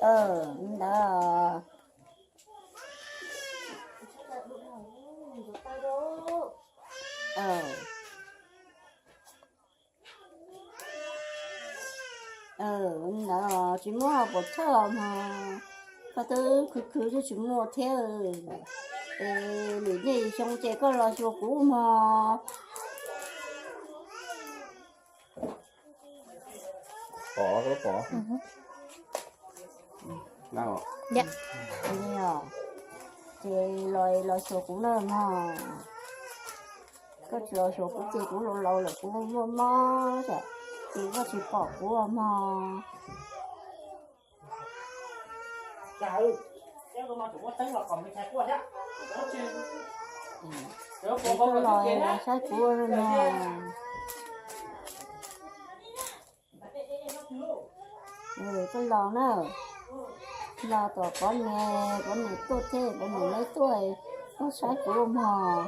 Ntawd. Ntawd tsis muaj pom thawj os mog. Koj twb khwv khwv twb tsis muaj thiab. Es lwm niaj xyoo ces koj los xyuas kuv mog. Pom, pom. Ces los, los xyuas kuv na mog. Koj tsis los xyuas kuv ces kuv laus laus lawm kuv muaj mob, ces koj tsis pom kuv mog. Koj los saib kuv no. Koj los na, los tom Pov niam, Pov niam tuaj thiab, Pov niam lawv tuaj, koj saib kuv mog.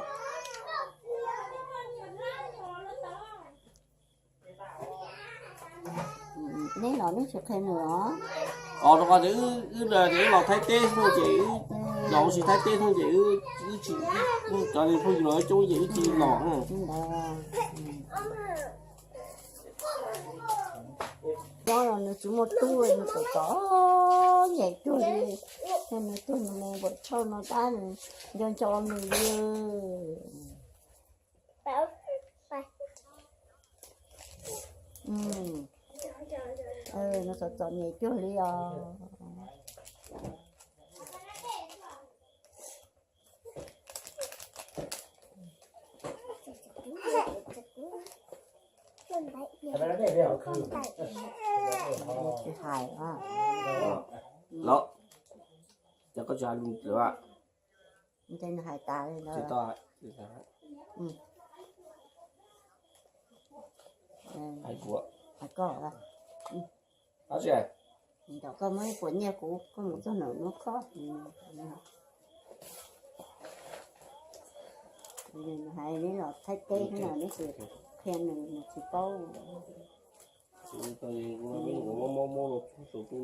Neb los neb tsis qhia nws os? Os, rau qhov tias wb, wb los Thaib teb xwb ces, los ua si Thaib teb xwb ces wb tsis, cov niag phooj ywg los coob ces wb tsis los. Nyob los nws tsis muaj tub, nws txom txom nyem cuag li. Nws tuag nws mus npaum tshauj no tab nws nco nco nws li. Nws txom txom nyem cuag li os. Tsis hais. Los, ces koj tsis hais lus lawm. Ntshe nws hais tas li ntawd. Hais koj, nram koj muab ib puas nyiaj kuv, koj mus txog nram muab khob. Nws hais neb los Thaib teb no neb tsis qhia nws, nws tsis paub. Peb tej yog tias zov zov ces peb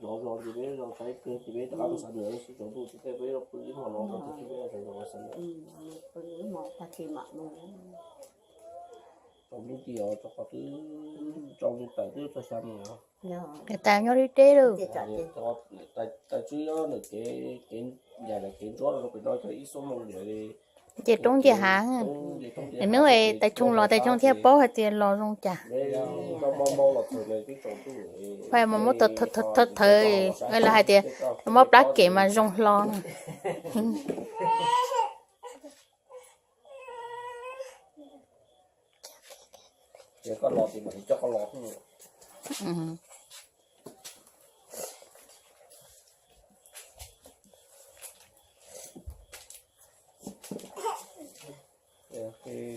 zov saib kawg ces peb rov qab mus xav nws, tsis tsaus ntuj ces peb pw ib hmos no, pw ib hmos tag kis mam mus. Tsaus ntuj tias rau qhov twb tsaus ntuj tawm twb txog xya mus. Niam tais nyob deb deb lawm. Tais tswb nws kev, kev ncaim lawm kev ntsuab rau pem no cov ib xuab moos ntiag li. Nce roob nce hav, nws hnub tais Choo los tais Choo thiaj paub hais tias los zoo cas. Pha mas muab thawv thawv, lawv hais tias mob plab kem mas zoo hlo no.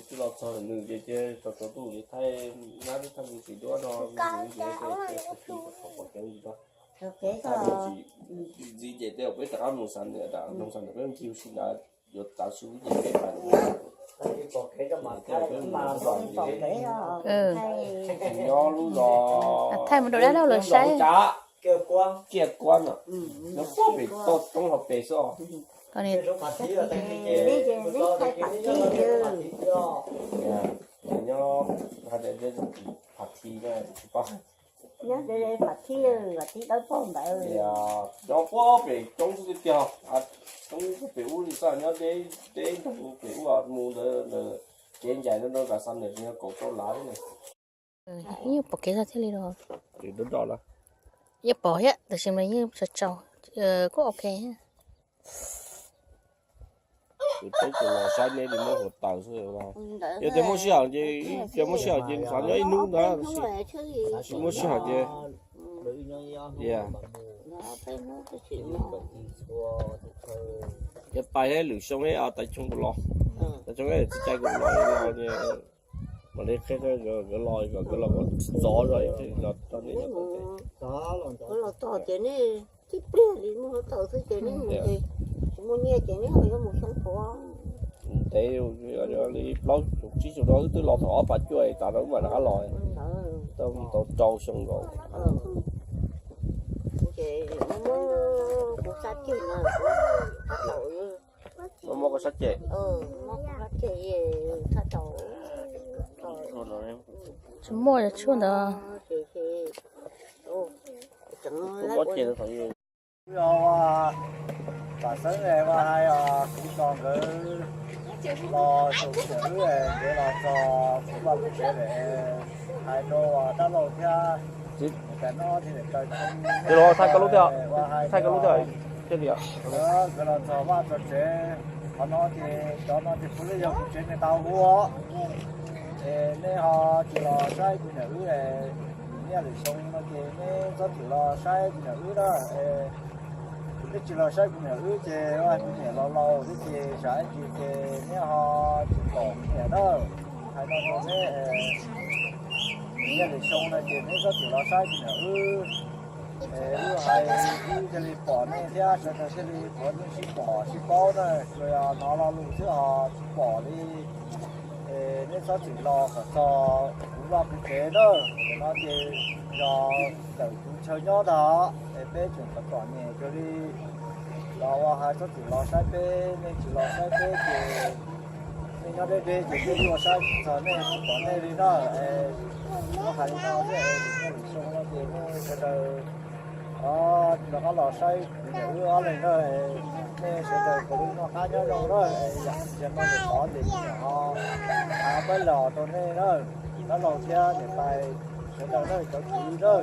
Twb los txog nws ces tsaus tsaus ntuj ces thaij, nyab twb thaij mus txiv duab no, ntxiv ces tej peb rov qab mus xav nws, mus xav nws peb ncig ua si ntawd yuav tav su ces peb pais. Nyob lub zos thaij mus rau dab laug lawv saib. Kiaj Kuab no, nyob puag pem toj roob hauv pes xwb. Nyob hais tias phav thi, phav thi dawb paug ntawd. Nyob puag pem roob xwb tiag, roob pem ub li xwb, nyob deb deb nrog pem ub mus ntawd, kev ncaim no xav nws yog kaum rau lav xwb na. Yeej pom kev txog thiaj li los. Yeej pom thiab tab sis mas yeej tsaus tsaus, kuj ok. Peb ces los saib neb li muab hauv taws xwb. Yog tias muaj sij hawm ces, yog muaj sij hawm ces xav nyob ib hnub ntawd, tsis muaj sij hawm ces ces pais lwm xyoo tais Choo los, tais Choo txiv cai kuv los, mam li qhia nkawd los, nkawd los kom txov zog los rau nej. Los txog ces nej tib pliag li muaj hauv taws xwb ces nej mus ces tsis muaj nyiaj ces nej ho yuav mus xyoo puav. Ntev li plaub tsib xyoos no wb twb los thaum ob phav cuaj tas no wb mam rov qab los, tau rau xyoo nkaus. ces muab kuv sab ceg no, kuv thab tau. Muab muab kuv sab ceg. Muab kuv sab ceg thab tau. Tsis muaj tshuaj ntawd. Kuv muab ceg no. Yog ua Pam Xeeb es ua hais os, kuv tos nkawd los txog kuv niam wb es nkawd los txog kuv vaj kuv tsev lawm, hais rau dab laug thiab. Thaij koj lub thiab, thaij koj lub thiab. Nkawd los txog vaj txog tsev, qhov no ces cov no ces puav leej yog kuv tsev niag tau hu os. Es nej ho tsis los saib kuv niam wb es, nyiaj lwm xyoo no ces nej txhob txwm los saib kuv niam wb na. Nej tsis los saib kuv niam wb ces ua kuv niam los laus thiab ces tsam ib ntsis ces nej ho tsis pom kuv niam na. Hais no rau neb, nyiaj lwm xyoo no ces neb txhob txwm los saib kuv niam wb. Wb hais wb thiaj li pom nej thiab sawv daws thiaj li puav leej sib pom sib paub na, tsuas yog hnov lo lus xwb ho tsis pom li. Es neb txhob txwm los kom txog kuv vaj kuv tsev na. Tam no ces yog tawm kuv chaw nyob ntag, es peb tseem txom txom nyem kawg li. Los ua hais txhob txwm los saib peb, nej tsis los saib peb ces nej nyob deb deb ces peb ua saib tsis txog nej, tsis pom nej li na. Es muab hais li no thiab, nyiaj lwm xyoo no ces nej sawv daws, o, rov qab los saib kuv niam wb ob leeg na. Nej sawv daws puav leej noj qab nyob zoo na. Yam no ces tod ces kuv niam ho hais pab los rau nej na, dab laug thiab niam tais sawv daws na, cov kwv na.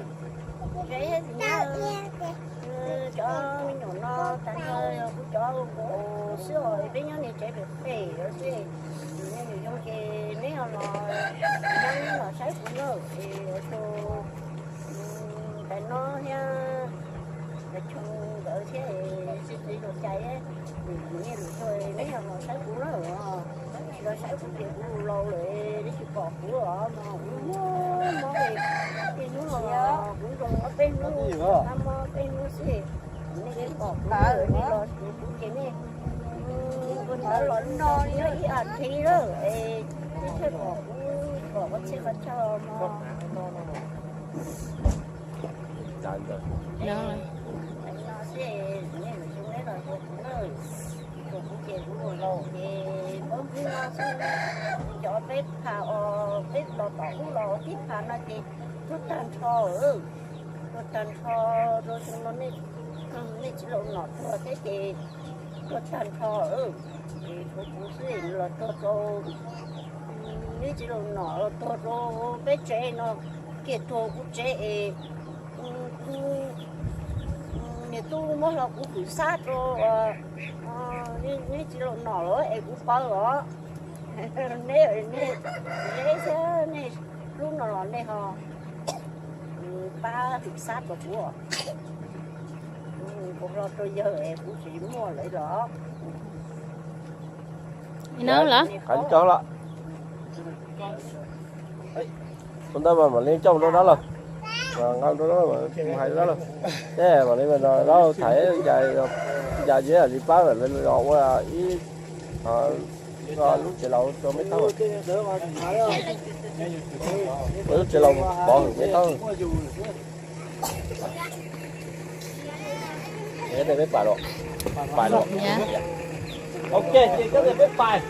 Cov me nyuam no tag nrho yog kuv cov nkaus xwb os, peb nyob niag tsev pem pem xwb. Nws zoo ces neb los, neb los saib kuv na, es tus tais no thiab tais Choo nkawd thiab, txiv txiv Laus Cai, nws niaj lus tuaj neb los saib kuv na. Tsis los saib kuv ces kuv laus lawm, neb tsis pom kuv os, mas kuv mob mob, tej hnub los kuv zoo ob peb hnub, mob mob peb hnub xwb. Nej tsis pom kuv, nej los kuv ces nej ua ntawd los no nyob ib as thiv lawm, es nej thiaj pom kuv, pom qhov txhia qhov chaw mog. No xwb, nej los xyoo neb los xyoo kuv na, xyoo kuv ces kuv laus ces npawb hwb no xwb. Cov peb pha os, peb los tom ub los tib pha no ces tuag tag nrho, tuag tag nrho. Rau xyoo no nej txiv laus nom tuag thiab ces tuag tag nrho. Es tshuav kuv xwb los tuag rau, neb txiv laus nom los tuag rau peb tsev no, kiag tuag kuv tsev es kuv niam tub muab hlo kuv hwm xab rau neb txiv laus nom lawm es kuv paub os. Neb, neb, neb thiab nej hlub no los nej ho pab hwm xab rau kuv. Kuv hlo rau yawg es kuv tsis muaj lawm los. Hais li cov lawm. Ua ntawd mas mam li coj mus rau dab laug, nqa rau dab laug, hais rau dab laug. Tej mam li dab laug thaiv, cas ces li pab lawm los ua ib lub tsev laus rau Meb Thawj. Ua lub tsev laus pov hwm Meb Thawj. Pais los, pais los. Ok, ces cov ntawd peb pais.